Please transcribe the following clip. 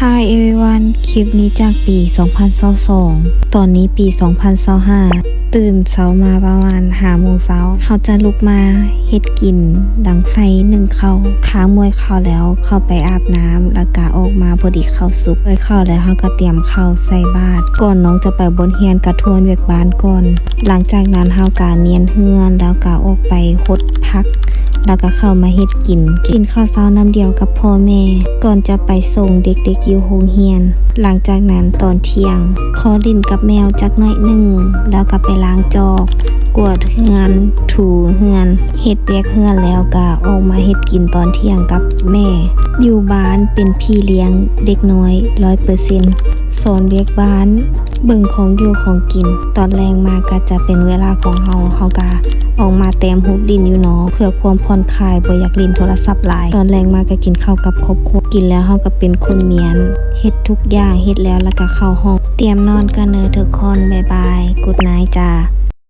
Hi everyone ຄລິບນີ້ຈາກປີສອງພັນຊາວສອງ ຕອນນີ້ປີສອງພັນຊາວຫ້າ ຕື່ນເຊົ້າມາປະມານຫ້າໂມງເຊົ້າ ເຮົາຈະລຸກມາເຮັດກິນ ດັງໄຟ ໜຶ້ງເຂົ້າ ຂ້າມວຍເຂົ້າແລ້ວ ເຂົ້າໄປອາບນ້ຳ ແລ້ວກະອອກມາພໍດີເຂົ້າສຸກ ມວຍເຂົ້າແລ້ວເຮົາກະຕຽມເຂົ້າໃສ່ບາດ ກ່ອນນ້ອງຈະໄປໂຮງຮຽນກະທວນວຽກບ້ານກ່ອນ ຫຼັງຈາກນັ້ນເຮົາກະມ້ຽນເຮືອນ ແລ້ວກະອອກໄປຫົດຜັກ ແລ້ວກະເຂົ້າມາເຮັດກິນ ກິນເຂົ້າເຊົ້ານ້ຳດຽວກັບພໍ່ແມ່ ກ່ອນຈະໄປສົ່ງເດັກໆຢູ່ໂຮງຮຽນ ຫຼັງຈາກນັ້ນຕອນທ່ຽງ ຂໍຫຼິ້ນກັບແມວຈັກໜ້ອຍໜຶ່ງ ແລ້ວກະໄປລ້າງຈອກ ກວາດເຮືອນ ຖູເຮືອນ ເຮັດວຽກເຮືອນແລ້ວກະອອກມາເຮັດກິນຕອນທ່ຽງກັບແມ່ ຢູ່ບ້ານເປັນພີ່ລ້ຽງເດັກນ້ອຍຮ້ອຍເປີເຊັນ ສອນວຽກບ້ານ ເບິ່ງຂອງຢູ່ຂອງກິນ ຕອນແລງມາກະຈະເປັນເວລາຂອງເຮົາ ເຮົາກະອອກມາແຕ້ມຮູບຫຼິ້ນຢູ່ນອກ ເພື່ອຄວາມຜ່ອນຄາຍ ບໍ່ຢາກຫຼິ້ນໂທລະສັບຫຼາຍ ຕອນແລງມາກະກິນເຂົ້າກັບຄອບຄົວ ກິນແລ້ວເຮົາກະເປັນຄົນມ້ຽນ ເຮັດທຸກຢ່າງ ເຮັດແລ້ວລະກະເຂົ້າຫ້ອງ ຕຽມນອນກ່ອນເດີທຸກຄົນ ບາຍບາຍ Good night ຈ້າ.